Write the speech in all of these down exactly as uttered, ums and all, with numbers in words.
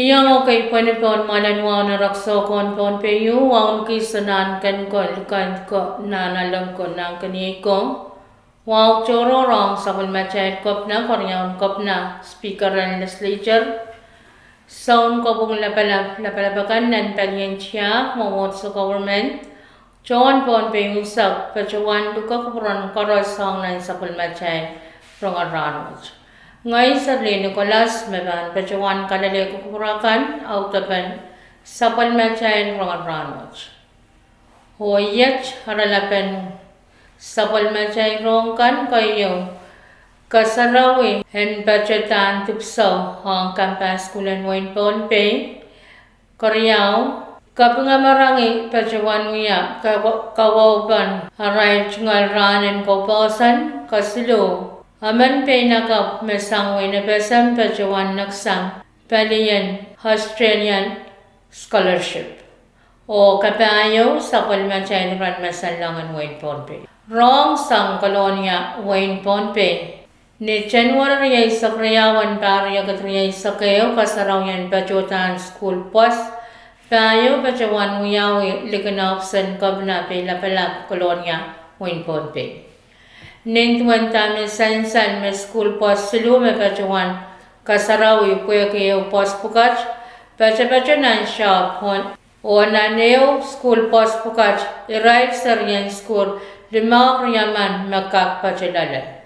Iang okei pwehn pohn mwoalen wahu en erekiso ko en Pohnpei, wahu en kis nan ken ko, likan ko, nan alem ko, nan keniei ko. Wahu tohrohr ong sapwellimatail kepina, keriaun kepina, speaker en legislature, sounkopwung lapalap, lapalap akan nan palien tiahk, mwomwohdiso government, tohn Pohnpei unsek, patohwan luke kupwuren koaros ong nan sapwellimatail rongen rahnwet. Ngehi Serlin Nicholas me pahn patohwan kalelehki kupwur akan audepen sapwellimatail rongen rahnwet. Oh iet aralapen sapwellimatail rohng kan: keieu, kasarawi en patehdan dipwisou ong campus sukuhl en wehin Pohnpei. Keriau, kapingamarangi patohwan wia kawe-, kawehupen arail tungoal rahn en koupouson. Kesiluh, emen pein akapw me sang wehin FSM patohwan neksang palien Australian scholarship. Oh kapahieu, sapwellimatail irail me sang wehin Pohnpei. Rohng sang Kolonia, wehin Pohnpei. Ni January rieisek riau en pahr riekid rieisek ehu, kasarawi en patohdan sukuhl pwoas pahieu patohwan wiawi likin ohpis en kepina, Peilapalap, Kolonia, wehin Pohnpei. Nin duwen dahme sansal me sukuhl pwoas siluh me patohwan kasarawi pwehki ehu pwoas pwukat patopato nan shop, oh nan ehu sukuhl pwoas pwukat irail serien sukuhl limau riemen me kak patoh loale.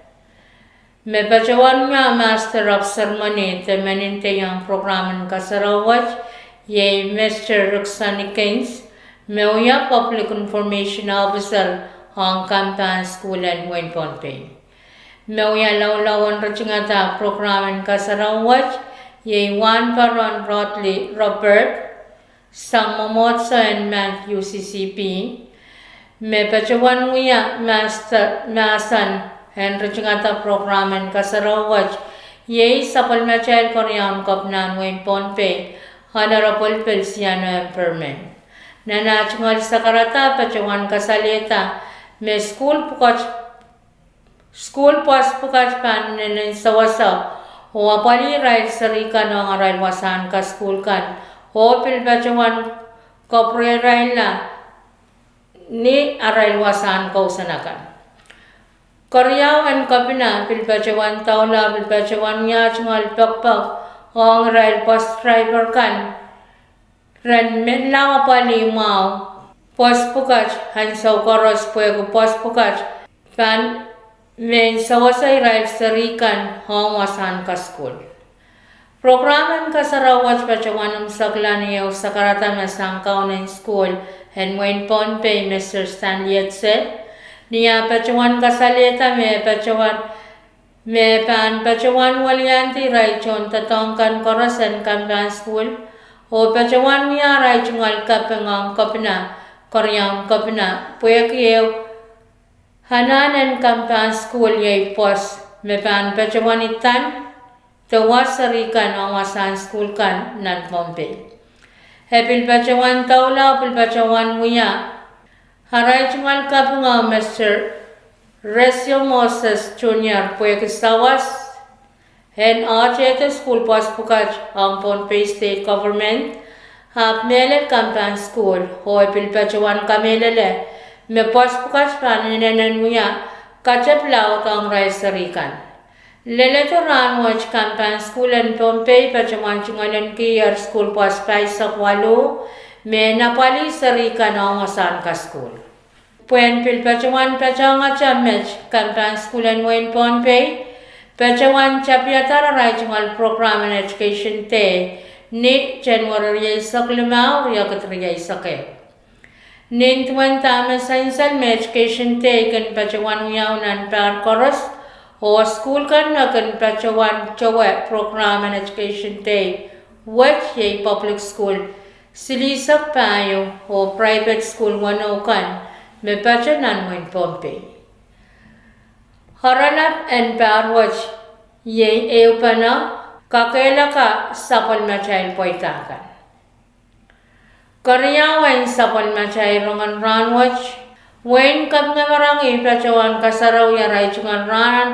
Me patohwan wia Master of Ceremony de me nin teiong prokram en kasarawi wet iei Mister Rickson Higgins, me wia Public Information Officer ong campus sukuhl en wehin Pohnpei. Me wia laulau en ritingada prokram en kasarawi wet iei Wahnparon Rodley Robert, sang mwomwohdiso en Mand UCCB. Me patohwan wia Master, mahsen en ritingada prokram en kasarawi wet iei sapwellimatail keriaun kepina en wehin Pohnpei, Honorable Feliciano M. Perman. Nan ah tungoal sakarada patohwan kasalehda me sukuhl pwukat sukuhl pwoas pwukat pahn inenen sewese oh apwalih irail seri kan ong arail wasahn kasukuhl kan, oh pil patohwan kapwurirailla ni arail wasahn kousoan akan. Keriau en kepina pil patohwan doula, pil patohwan wia tungoal pekipek ong irail pwoas driver kan ren menlau apwalih mwahu pwoas pwukat ansou koaros pwehki pwoas pwukat pahn men sewese irail seri kan ong wasahn kasukuhl. Prokram en kasarawi wet patohwan imwisekla ni ehu sakarada me sang kaun en sukuhl en wehin Pohnpei, Mister Stanley Etse, ni ah patohwan kasalehda me patohwan me pahn patohwan weliandi irail tohndoadoahk kan koaros en campus sukuhl, oh patohwan wia arail tungoal kaping ong kepina, keriaun kepina, pwehki ehu anahn en campus sukuhl iei pwoas me pahn patohwan idan de wa seri kan ong wasahn sukuhl kan nan Pohnpei. E pil patohwan doula, pil patohwan wia arail tungoal kaping ong Mister Resio Moses Junior pwehki sawas en ohtehdo sukuhl pwoas pwukat ong Pohnpei State Government, ahpw mehlel campus sukuhl, oh e pil patohwan kamehlele me pwoas pwukat pahn inenen wia katep laud ong irail seri kan. Leledo rahnwet campus sukuhl en Pohnpei patohwan tungoalenkier sukuhl pwoas pahisek waluh, me en apwalih seri kan ong wasahn kasukuhl. Pwehn pil patohwan patehngete met campus sukuhl en wehin Pohnpei patohwan tapiadahr arail tungoal prokram en Education Day ni January rieisek limau, riekid rieisek ehu. Nin duwen dahme sansal me Education Day kin patohwan wiawi nan pahr koaros, oh sukuhl kan me kin patohwan towe prokram en Education Day wet iei public sukuhl silihsek pahieu oh private sukuhl weneu kan me patoh nan wehin Pohnpei. Oaralap en pahr wet iei ehupene: kakehlaka sapwellimatail pweida kan. Keriau en sapwellimatail rongen rahnwet: wehin Kapingamarangi patohwan kasarawi arail tungoal rahn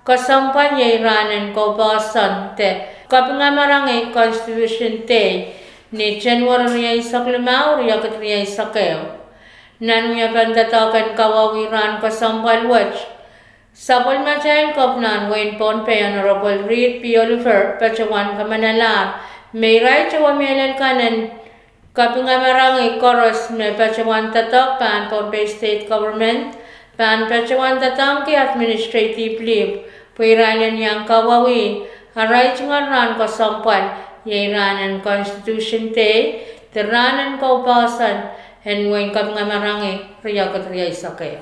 kesempwal iei rahn en koupouson de kapingamarangi Constitution Day ni January rieisek limau, riekid rieisek ehu. Nan wiepen doadoahk en kawauwih rahn kesempwal wet, sapwellimatail Kepina en wehin Pohnpei, Honorable Reed P. Oliver, patohwan kamanalahr me irail towe mehlel kan en kapingamarangi koaros me patohwan doadoahk pahn Pohnpei State Government pahn patohwan doadoahngki administrative leave pwe irail en iang kawauwih arail tungoal rahn kesempwal, iei rahn en Constitution Day, de rahn en koupohson en wehin kapingamarangi riekid rieisek ehu.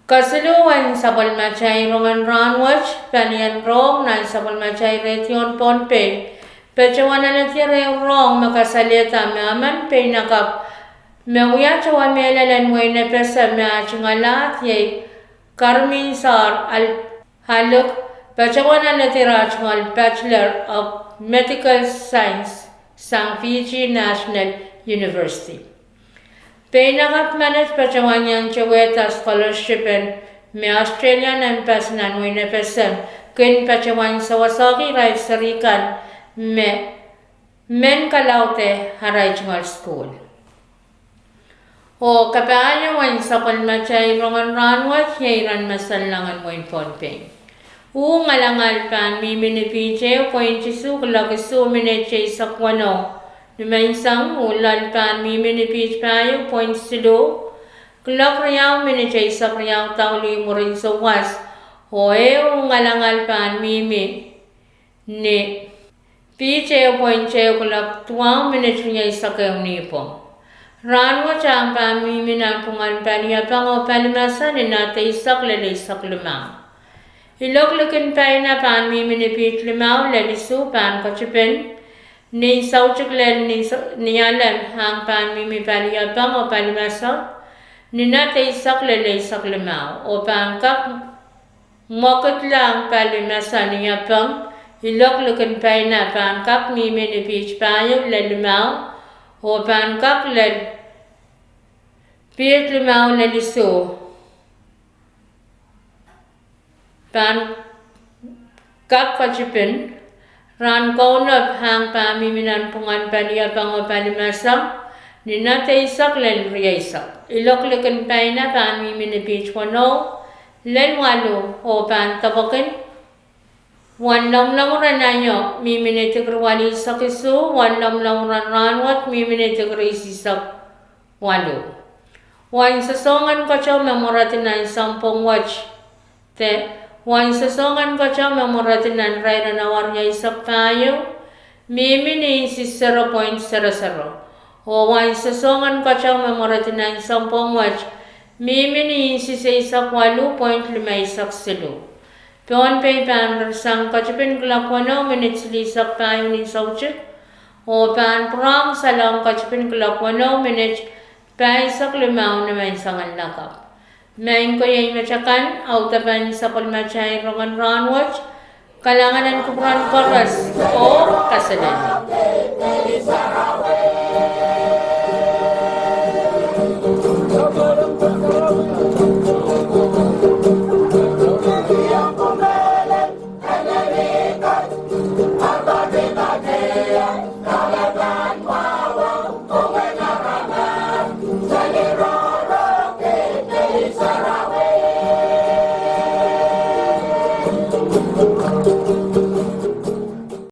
Kesiluhwen sapwellimatail rongen rahn wet, palien rohng nan sapwellimatail radio en Pohnpei patohwan alehdi ehu rohng me kasalehda me emen peinakapw me wia towe mehlel en wehin FSM me ah tungoal ahd iei Karminsar Al- Alik, patohwan alehdi ah tungoal Bachelor of Medical Science sang Fiji National University. Peinakapw menet patohwan iang towehda scholarship en me Australian Embassy nan wehin FSM kin patohwan sewesehki irail seri kan me men kalaudehla arail tungoal sukuhl. Oh kapahieu en sapwellimatail rongen rahn wet iei iren me sanlengen wehin Pohnpei. Uh ngalangal pahn mihmi ni piht ehu pweint isuh kuloak isuh minit eisek weneu nimenseng. Uh loal pahn mihmi ni piht pahieu pweint siluh kuloak riau minit eisek riau daulihr mwurin souwas. Oh ehu uh ngalangal pahn mihmi ni piht ehu pweint ehu kuloak duwau minit rieisek ehu nipwong. Rahn wet ahng pahn mihmi nanpwungen paliepeng oh palimese ni knot eisek lel eisek limau. Ilok likin paina pahn mihmi ni piht limau lel isuh pahn ketipin, ni soutik lel ni alem ahng pahn mihmi paliepeng oh palimese ni knot eisek lel eisek limau oh pahn kak mwekidlahng palimese ni epeng. Ilok likin paina pahn kak mihmi ni piht pahieu lel limau oh pahn kak lel piht limau lel isuh pahn kak ketipin. Rahn kaunop ahng pahn mihmi nanpwungen paliepeng oh palimese ni knot eisek lel rieisek. Ilok likin paina pahn mihmi ni piht weneu lel waluh oh pahn depwekin. Wen lomwlomwur en aio mihmi ni dikiri waluh eisek isuh. Wen lomwlomwur en rahn wet mihmi ni dikiri isisek waluh. Wen sosohng en keteu me mweredi nan sounpwong wet, de wen sosohng en keteu me mweredi nan irair en awa rieisek pahieu mihmi ni insi zero point zero zero. Oh wen sosohng en keteu me mweredi nan sounpwong wet mihmi ni insi eisek waluh point limeisek siluh. Pohnpei pahn ririsang ketipin kuloak weneu minit silihsek pahieu ni soutik oh pahn pwurehng salong ketipin kuloak weneu minit pahisek limau nimenseng lakapw. Maing ko, iei met akan audepen sapwellimatail rongen rahn wet. Kalahngan en kupwuren koaros oh kaselel.